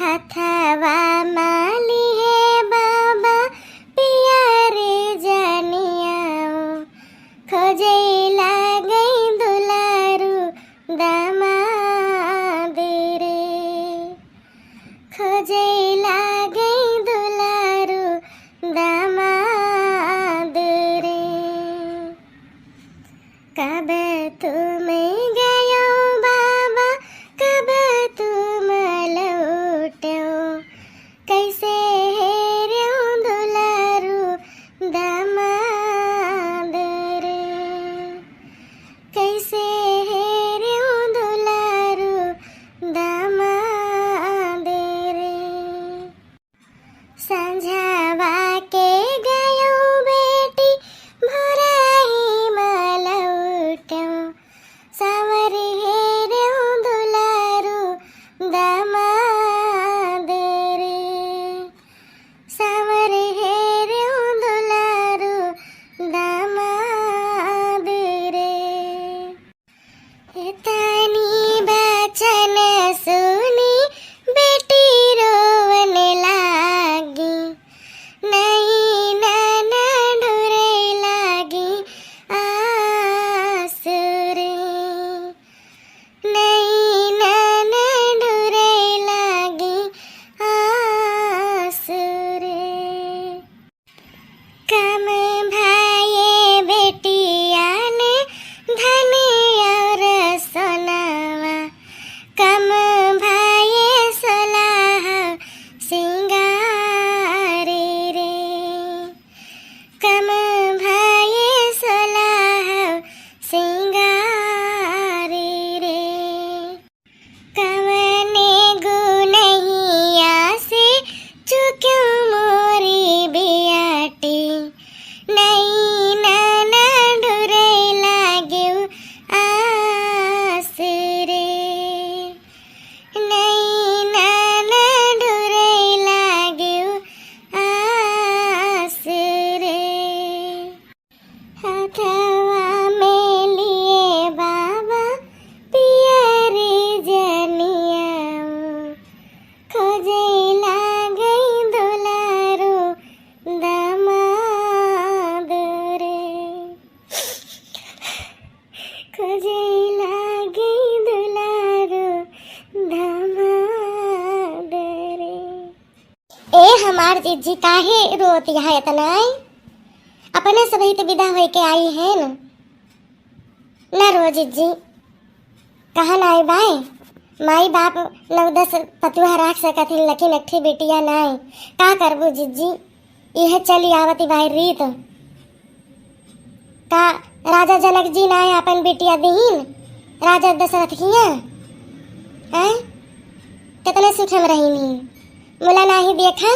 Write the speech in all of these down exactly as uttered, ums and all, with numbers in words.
हथवा मा लिहे बाबा पियर जनिया, खोजै लागै दुलारू दामाद रे, खोजै लागै दुलारू दामाद रे। कब तुम गयो बाबा, कब तुम लौट्यो, कैसे हेर्यो दुलारू दामाद रे, कैसे हेर्यो दुलारू दामाद रे। संझवा के गयो बेटी, भोरही मा लौट्यो, साँवर हेर्यो दुलारू दामाद रे, साँवर हेर्यो दुलारू दामाद रे। एतनी बचन सुनी बेटी रोवन लागी, नैना ढुरै लागी आँसू रे, नैना ढुरै लागी आँसू रे। कम भए बेटियन धन और सोनावा, कम भए सोलह सिंगार रे, कम भए सोलह सिंगार रे। कवने गुनहिया से चुक्यो मोरी बियाटी, नैना ढुरै लाग्यो आँसू रे, नैना ढुरै लाग्यो आँसू रे। हथवा में लिए बाबा पियर जनिया, खोजै लागै दुलारू दामाद रे, खोजै लागै दुलारू दामाद रे। ए हमार जिज्जी, काहे रोत यहाँ इतना है? अपने सबही तो विदा होइके आई है न। ना रो जिज्जी, कहाँ ना आई बाय? माई बाप नौ दस पतुआ राख सकत हिन, लेकिन एक ठी बिटिया ना आई। का करबू जिज्जी, इहे चली आवती बाय रीत। का राजा जनक जी ना अपन बिटिया दिहिन राजा दशरथ किया? हैं? कितने सुख में रहीन ही। मुला नाही देखा,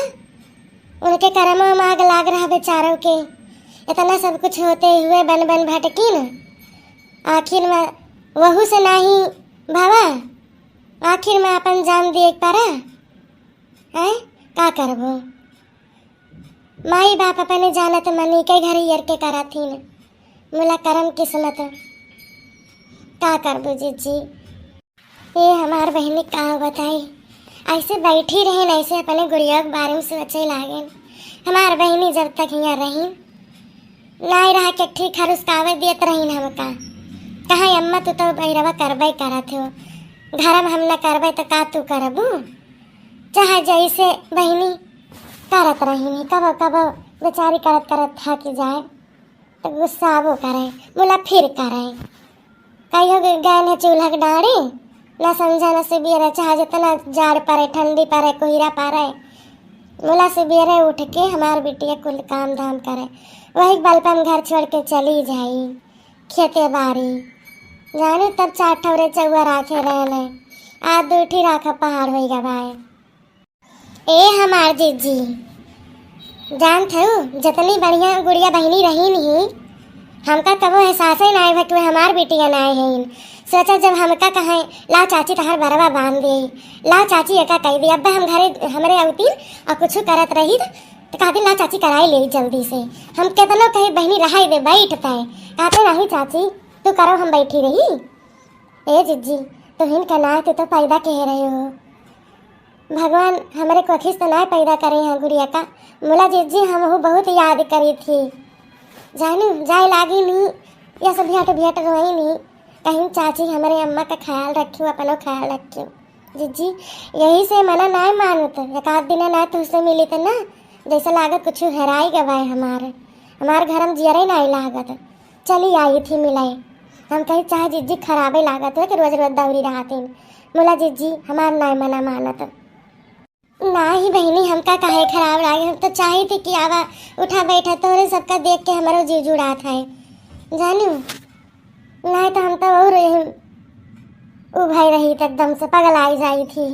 उनके करमवा में आग लाग रहा बेचारों के। इतना सब कुछ होते हुए बन बन भटकिन, आखिर में वहू से नाही भवा, आखिर में अपन जान दिए के परा। हैं? का करबो? माई बाप अपने जानत मनी के घर ईयर के करत हिन। मुला करम किस्मत, का करबू जिज्जी? ए हमार बहिनी का बताई, ऐसे बैठी रहेन, ऐसे अपने गुड़िया के बारे में सोचे लागेन। हमार बहिनी जब तक हियाँ रहीन, नाई रहा के ठीक खरुसकावे देत रहीन हमका। कहा, "अम्मा, तू तो बहिरवा करबे करत हो, घर में हम न करबे तो का तू करबू?" चाहे जैसे बहिनी करत रहीन, कबो कबो बेचारी करत करत थक जाए तो गुस्साबो करे, मुला फिर करे। कहियो कि गए न चूल्हा के डाड़ी, न संझा न सुबेरे, चाहे जितना जाड़ पड़े, ठंडी पड़े, कोहरा पड़े, मुला सुबेरे उठ के हमार बिटिया कुल काम धाम करे। वही बल पे हम घर छोड़ के चली जाई खेते बाड़ी। जानी तब चार ठौरे चौआ राखे रहले, आज दू ठी राखा पहाड़ होई गवा है। ए हमार जिज्जी, जानत हऊ, जतनी बढ़िया गुड़िया बहिनी रहीन ही, हमका कबो एहसासे नाय भा कि वे हमार बिटिया नाय हईन। सोचा जब हमका कहे, "लाओ चाची तहार बरवा बांध दे, लाओ चाची एका कह दे," अब हम घरे हमरे अवतीन और कुछ करत रही तो कहती, "लाओ चाची कराई ले जल्दी से।" हम केतनो कहे, "बहिनी रहाई दे, बैठ तय," कहते, "नहीं चाची, तू करो, हम बैठी रही।" ए जिज्जी, तुहिन के नाय तू तो पैदा कहे रहे हो। भगवान हमरे कोखिस तो नाय पैदा करे हैं गुड़िया का। मुला जिज्जी हमहू बहुत याद करी थी। जानू, जाए लागी नी, या सब भेंट भेंट रोई नी। कहीं चाची हमरे अम्मा का ख्याल रखियो, अपनो ख्याल रखियो। जिज्जी, यही से मना नाय मानत, एक आध दिन ना तुझसे मिली तो ना, जैसे लागत कुछ हेराई गवाए हमार। हमार घर में जियरे नाय लागत। चली आई थी मिलाए। हम कही चाहे जिज्जी खराबे लागत है कि रोज रोज दौरी रहतीन। मुला जिज्जी हमार नाय मना मानत। नाही बहिनी, हमका काहे खराब लागे, हम तो चाही थी कि आवा उठा बैठा, तोहरे सबका देख के हमरो जीव जुड़ात है, जानू। नाही तो हम तो और यही उभय रही तो एकदम से पगलाई जाई थी।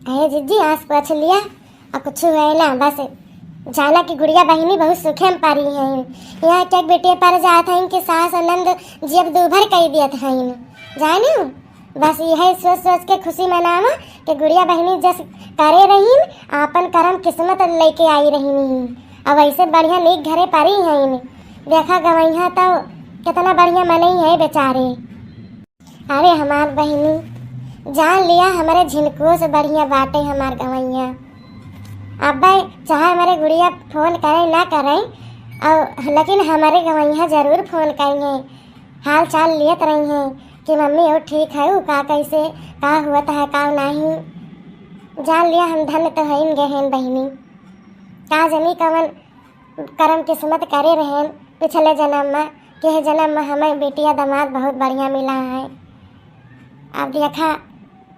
अरे जिज्जी, आँस पोछ लिया और कुछ हुए ना, बस जाना कि गुड़िया बहिनी बहुत सुखे में परी हैं। यहाँ के बिटिया पर जात हैं कि सास और नंद जियब दूभर कई दियत हैं, जानू। बस यही सोच सोच के खुशी मनावा कि गुड़िया बहिनी जस करे रहीन, आपन करम किस्मत लेके आई रहीन। अब ऐसे बढ़िया नीक घरे परी हैं। देखा गवैया तो कितना बढ़िया मनई है बेचारे। अरे हमार बहिनी, जान लिया हमरे झिनकुओ से बढ़िया बाटे हमार गवैया। अब चाहे हमरे गुड़िया फोन करे ना करे, और लेकिन हमरे गवैया जरूर फोन करेंगे, हाल चाल लियत रही हैं कि मम्मी और ठीक है का, कैसे का हुआ है का नहीं। जान लिया हम धन्य तो हईन गए हैं बहिनी। का जनी कवन करम किस्मत करे रहेन पिछले जन्म में, कि यह जन्म में हमें बेटिया दामाद बहुत बढ़िया मिला है। अब देखा,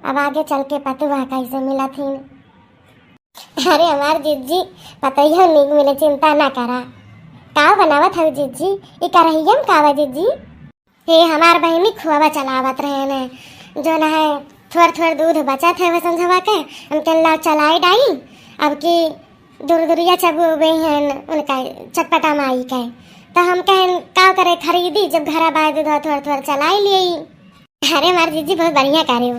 अब आगे चल के पतुआ कैसे मिला थीन। अरे हमार जिज्जी, पतोहियो नीक मिले, चिंता ना करा। का बनावत हऊ जिज्जी? ई करहिया में का बा जिज्जी? हे हमार बहिनी, खोवा चलावत रहे ने, जो ना है थोड़ थोड़ दूध बचत है वो संझवा के, हम कहन ला चलाई डाई। अब की दुरदुरिया चबू गई हैं उनका चटपटा माई के, तो हम कहन का करे खरीदी, जब घरा बाय दूध थोड़ थोड़ चलाई लिए। अरे हमार जिज्जी बहुत बढ़िया करे हो,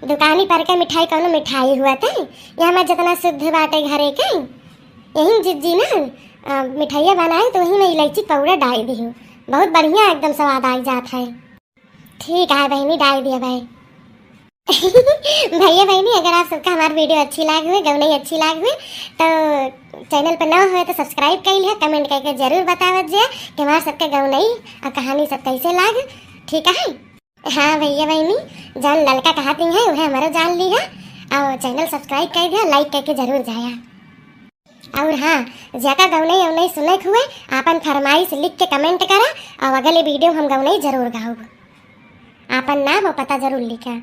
दुकानी पर के मिठाई कौनो मिठाई हुआ थे, ये हमार जितना शुद्ध बाटे घरे के, यही जिज्जी ना, अ, मिठाइया बनाए तो वही में इलायची पाउडर डाल दी हूँ, बहुत बढ़िया एकदम स्वाद आई जात है। ठीक है बहिनी, डाल दिया भाई। भैया बहिनी, अगर आप सबका हमार वीडियो अच्छी लाग हुए, गौनई अच्छी लाग हुए, तो चैनल पर नवा हुए तो सब्सक्राइब कर लिया, कमेंट करके जरूर बतावत जे कि हमार सबके गौनई और कहानी सब कैसे लाग। ठीक है। हाँ भैया बहिनी, जौन ललका कहती हैं वह हमारो जान ली है, और चैनल सब्सक्राइब कर दिया, लाइक करके जरूर जाया। और हाँ, ज्यादा गौनई अउनई सुने के हुए, आपन फरमाइश लिख के कमेंट करा, और अगले वीडियो हम गौनई जरूर गाऊब। आपन नाम और पता जरूर लिखा।